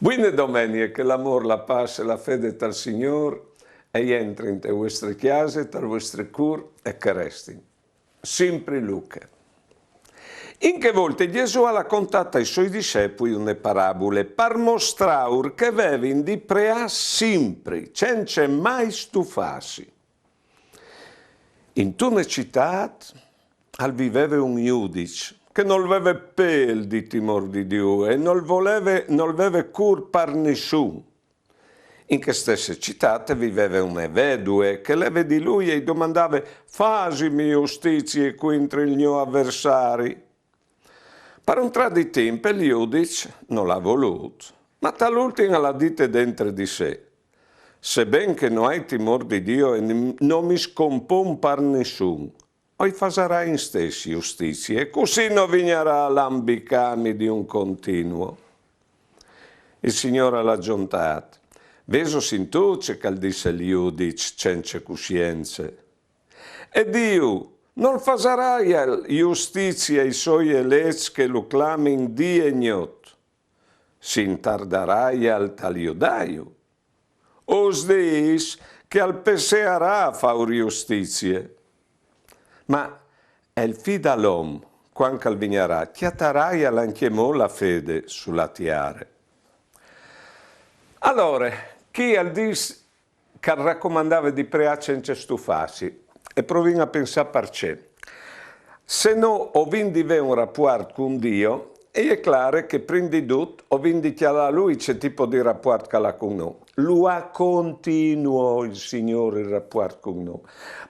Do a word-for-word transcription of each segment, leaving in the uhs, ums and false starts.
Buine domenie, che l'amôr, la pâs e la fede tal Signôr e jentrin te vuestre cjase, tal vuestre cûr e che e restin simpri luche. In chê volte Jesù al à contât ai soi dissepui une parabule par mostrâur che a vevin di preâ simpri, cence mai stufâsi. Intune citât al viveve un judiç che nol veve pêl di timôr di Diu e nol voleve, nol veve cûr par nissun. In chê stesse citât e viveve une vedue che e leve di lui e i domandave: «Fasimi justizie cuintri il gno aversari.» Par un trât di timp il judiç nol à volût, ma tal ultin al à dite dentri di se: «Seben che no ai timôr di Diu e nim-, no mi scompon par nissun, o i fasarai in stes justizie, e cussì no vignarà a lambicâmi di un continuo.» Il Signôr al à zontât: «Vêso sintût ce che al dîs il judiç cence cussience? E Diu nol fasaraial justizie ai soi elets che lu clamin dì e gnot? Si intardaraial tal judaiu? Us dîs che al pessearà a fâur justizie. Ma il Fi dal om, cuant che al vignarà, cjataraial ancjemò la fede su la tiere?» Alore, chi al dîs che al racomandave di preâ cence stufâsi, e provìn a pensâ parcè. Se no o vin di vê un rapuart cun Diu, e je clâr che prin di dut o vin di cjalâ lui ce tipo di rapuart che al à cun nô. Lu à continuo il Signôr il rapuart cun nô,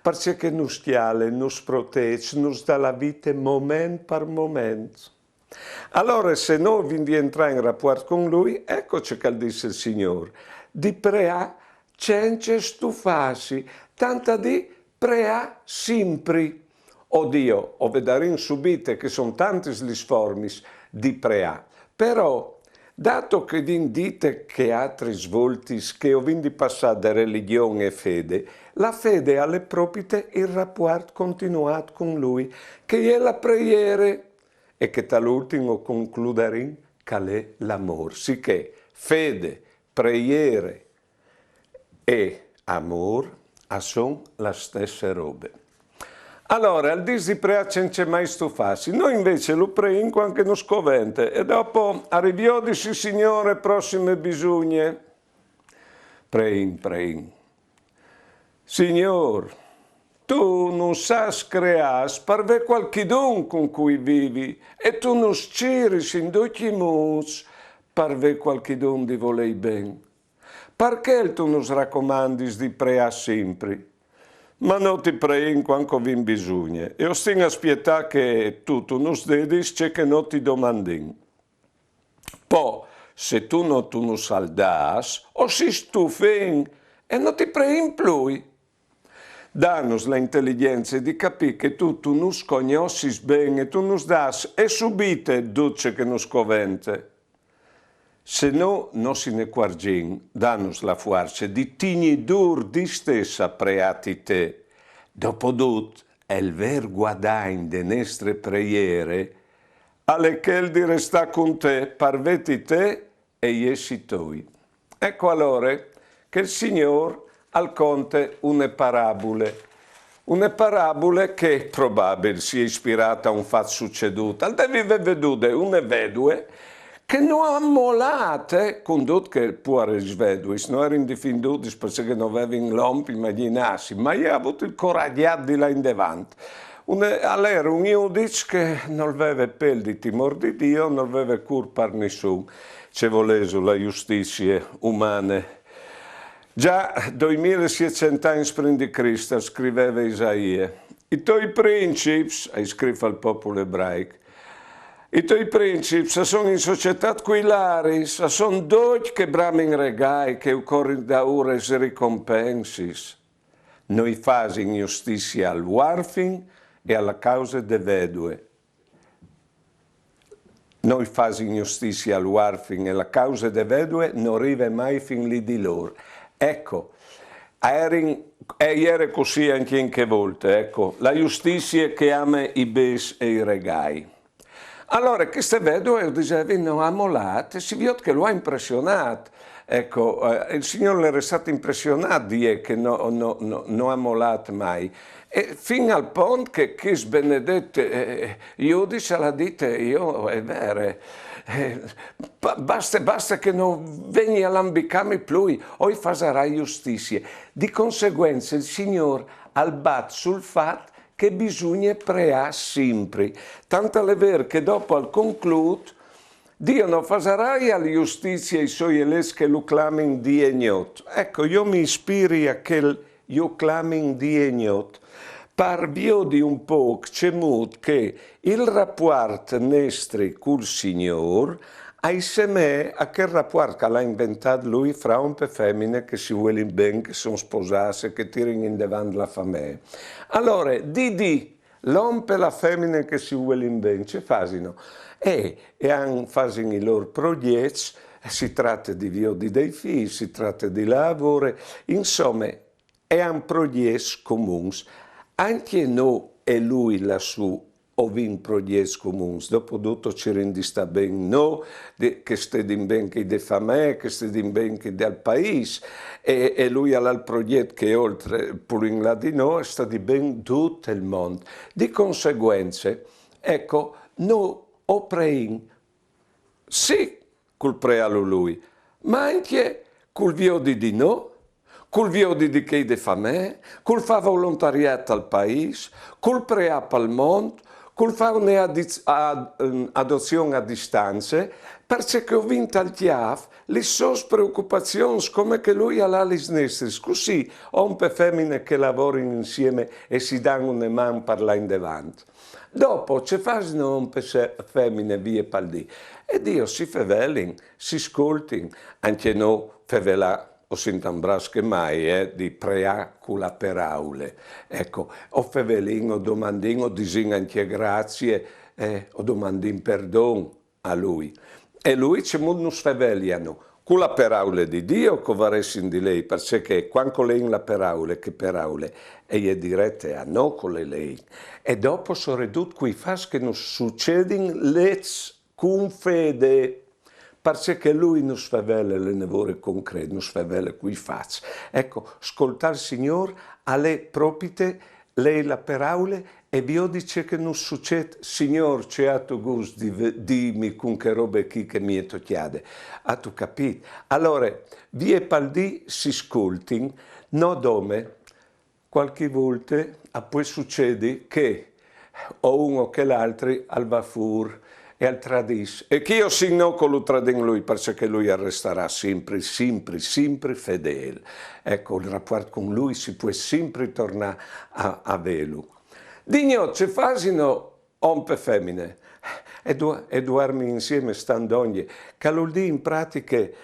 parcè che nus cjale, nus protêç, nus da la vite moment par moment. Alore, se no o vin di jentrâ in rapuart cun lui, eco ce che al dîs il Signôr: di preâ cence stufâsi, tant a dî preâ simpri. O Diu, o vedarìn subite che a son tantis lis formis di preâ, però, dato che o vin dite chês altris voltis che o vin di passâ de religjon e fede, la fede al è propite il rapuart continuât cun lui, che e je la preiere, e che tal ultin o concludarìn che al è l'amôr. Sichè fede, preiere e amôr a son la stesse robe. Alore, al dîs di preâ cence mai stufâsi, nô invezit lu preìn cuant che nus covente, e dopo: «A riviodisi, Signôr, prossime bisugne.» Preìn, preìn. Signôr, tu nus âs creâts par vê cualchidun cun cui vivi, e tu nus ciris in ducj i mûts par vê cualchidun di volei ben. Par chel tu nus racomandis di preâ simpri. Ma nô ti preìn cuant che o vin bisugne, e o stin a spietâ che tu, tu nus dedis ce che nô ti domandìn. Po, se tu no tu nus al dâs, o si stufìn e no ti preìn plui. Danus la inteligjence di capî che tu, tu nus cognossis ben e tu nus dâs e subite dut ce che nus covente. Se nô no si ne cuarzìn, danus la fuarce di tignî dûr di stes a preâti te. Dopodut, il vêr guadagn de nestre preiere al è chel di restâ cun te, par vêti te e jessi toi. Eco alore che il Signôr al conte une parabule. Une parabule che probabil si è ispirade a un fat sucedût. Al devi vê vedude une vedue che no à molât, cun dut che puaris veduis no jerin difindudis parcè che no vevin l'om, imagjinâsi, ma e à vût il coragjât di lâ indevant. Une, al jere un judiç che nol veve pêl di timôr di Diu, nol veve cûr par nissun. Ce volêso, la justizie umane. Za doimil e sietcent agns prin di Crist al scriveve Isaie: «I toi princips», al scrîf al popul ebraic, «i toi princips a son in societât cui laris, a son ducj che bramin regâi, che a corin daûr lis ricompensis. No i fasin justizie al uarfin e a la cause de vedue.» No i fasin justizie al uarfin e la cause de vedue no rive mai fin li di lôr. Eco, a jerin, e jere cussì ancje in chê volte, eco, la justizie che e ame i bêçs e i regâi. Alore, cheste vedove, o disevi, no à molât, e si viôt che lu à impressionât. Eco, eh, il Signôr al è restât impressionât di jê che no, no, no, no à molât mai. E fin al pont che chest benedet, eh, judiç al à dit: «Jo, è vere, eh, ba-, baste, baste che no vegni a lambicâmi plui, o i fasarai justizie.» Di conseguence il Signôr al bat sul fat che bisugne preâ simpri. Tant al è vêr che dopo al conclût: «Dio no fasarà justizie ai soi elets che lu clamin dì e gnot.» Eco, jo mi ispiri a chel «ju clamin dì e gnot» par viodi un pôc cemût che il rapuart nestri cul Signôr al semee a chel rapuart che al à inventât lui fra om e femine che si vuelin ben, che son sposâts e che tirin indevant la famee. Alore, di dì, l'om e la femine che si vuelin ben, ce fasino? E, e a fasin i lôr progjets, si trate di viodi dai fîs, si trate di lavôr, insome, e a àn progjets comuns. Ancje nô e lui lassù o vin progjets comuns. Dopo dut o cirìn di stâ ben nô, di, che stedin ben chei de famee, che stedin ben chei dal paîs, e, e lui al à il progjet che oltri, plui in là di nô, al stedi ben dut il mont. Di conseguence, eco, nô o preìn, sì, cul preâlu lui, ma ancje cul viodi di nô, cul viodi di chei de famee, cul fâ volontariât tal paîs, cul preâ pal mont, cul fâ une adiz-, a-, ehm, adozion a distance, parcè che o vin tal cjâf lis sôs preocupazions come che lui al à lis nestris, cussì om e femine che lavorin insieme e si dan une man par lâ indevant. Dopo, ce fasino om e se-, femine vie pal dì? E Dio, si fevelin, si scoltin, ancje nô fevelâ o sin tant bravs che mai, eh, di preâ cu la peraule. Eco, o fevelin, o domandin, o disìn ancje grazie, eh, o domandìn perdon a lui. E lui cemût nus fevelia a nô? Cu la peraule di Dio che o varessin di lei, parcè che cuant che o leìn la peraule, chê peraule e je direte a nô che o le leìn. E dopo, soredut, cui fats che nus sucedin lets cun fede, parcè che lui nus fevele, al è une vore concret, nus fevele cui fats. Eco, scoltâ il Signôr al è propite lei la peraule e viodi ce che nus sucêt. Signôr, ce âstu gust di ve-, dîmi cun chê robe chi che mi è tocjade? Âstu capît? Alore, vie pal dì si scoltin, no dome, cualchi volte al pues sucedi che o un o chel altri al va fûr e al tradìs. E chi o sin nô che lu tradìn lui, parcè che lui al restarà simpri, simpri, simpri fedêl. Eco, il rapuart cun lui si pues simpri tornâ a, a vêlu. Di gnot ce fasino om e femine? E du-, e duarmin insieme, stan dongje, che al vûl dî in pratiche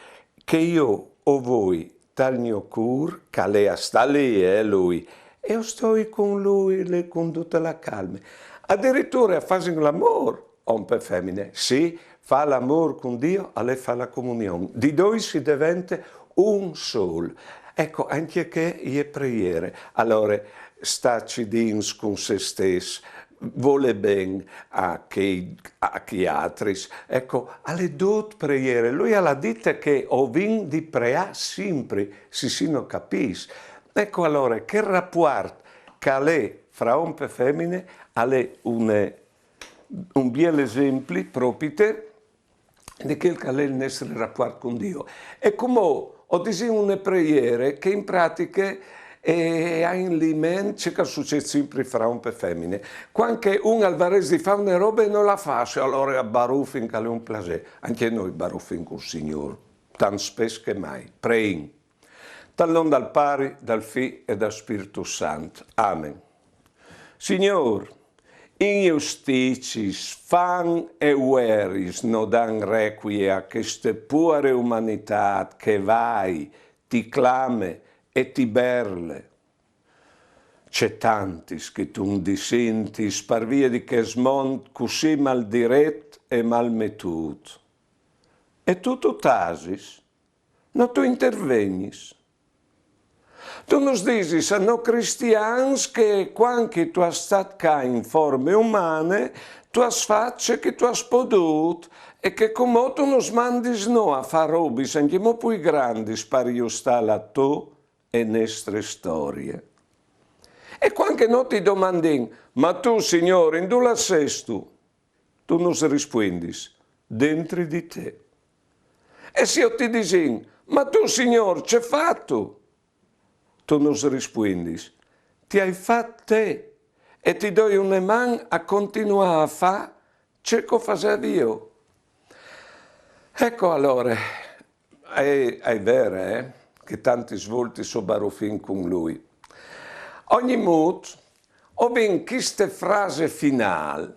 che jo o voi tal gno cûr, che al è a stâ li, eh, lui, e o stoi cun lui, li, cun dute la calme. Adiriture a fasin l'amôr, om e femine, sì, fâ l'amôr cun Dio al è fâ la comunion. Di doi si devente un sôl. Eco, ancje chê e je preiere. Alore, stâ cidins cun se stes, volê ben a chei, a chei altris. Eco, al è dut preiere. Lui al à dite che o vin di preâ simpri, si si no capîs. Eco, alore, chel rapuart che al è fra om e femine al è une, un biel esempli propite di chel che al è il nestri rapuart cun Dio. E cumò o disìn une preiere che in pratiche e à in ment ce che al sucêt simpri fra om e femine. Cuant che un al varès di fâ une robe e no la fâs, alore a barufin, che al è un plasê. Ancje nô barufìn cul Signôr, tant spès che mai. Preìn. Tal non dal Pari, dal Fi e dal Spirtu Sant. Amen. Signôr, injusticis, fam e vueris no dan requie a cheste puare umanitât che e vai, ti clame e ti berle. Ce tantis che tu 'nt dissintis par vie di chest mont cussì maldiret e malmetût. E tu, tu tasis? No tu intervegnis? Tu nus disis a nô cristians che cuant che tu âs stât ca in forme umane, tu âs fat ce che tu âs podût e che cumò tu nus mandis nô a fâ robis ancjemò plui grandis par justâ la tô e nestre storie. E cuant che nô ti domandìn: "Ma tu, Signôr, indulà sêstu?", tu nus rispuindis: "Dentri di te." E se jo ti disìn: "Ma tu, Signôr, ce fâstu?", tu nus rispuindis: "Ti ai fat te e ti doi une man a continuâ a fâ ce che o fasevi jo." Eco, alore, e je vere, eh, che tantis voltis o barufìn cun lui. Ognimût, o vin cheste frase finâl,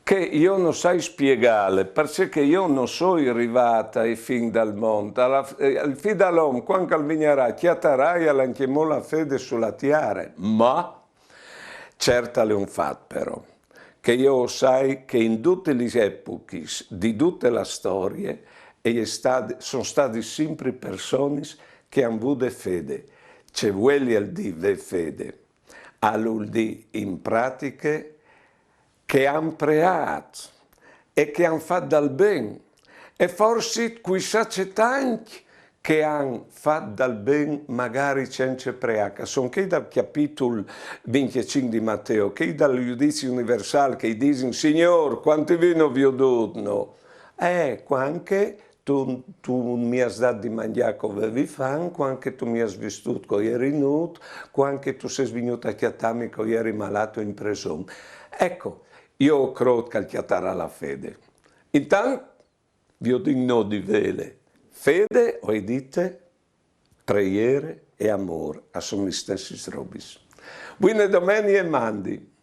che jo no sai spiegâle, parcè che jo no soi rivât ae fin dal mont. A la f-, eh, il fi dal om, cuant che al vignarà, cjatarai ancjemò la fede su la tiere, ma cert al è un fat, però, che jo o sai che in dutis lis epochis di dute la storie e je stât, a son stadis simpri personis che a àn vude fede. Ce vuelial dî vê fede? Al vûl dî in pratiche che a àn preât e che a àn fat dal ben, e forsit cui sa ce tancj che a àn fat dal ben magari cence preâ, che a son chei dal cjapitul vincjecinc di Mateo, chei dal judizi universâl, che i disin: "Signôr, cuant ti vino viodût nô?" Eh, cuant che tu, tu mi âs dât di mangjâ che o vevi fam, cuant che tu mi âs vistût che o jeri nût, cuant che tu sês vignût a cjatâmi che o jeri malât o in preson. Eco, jo o crôt che al cjatarà la fede. Intant, viodìn nô di vêle. Fede, o ai dite, preiere e amôr a son lis stessis robis. Buine domenie e mandi.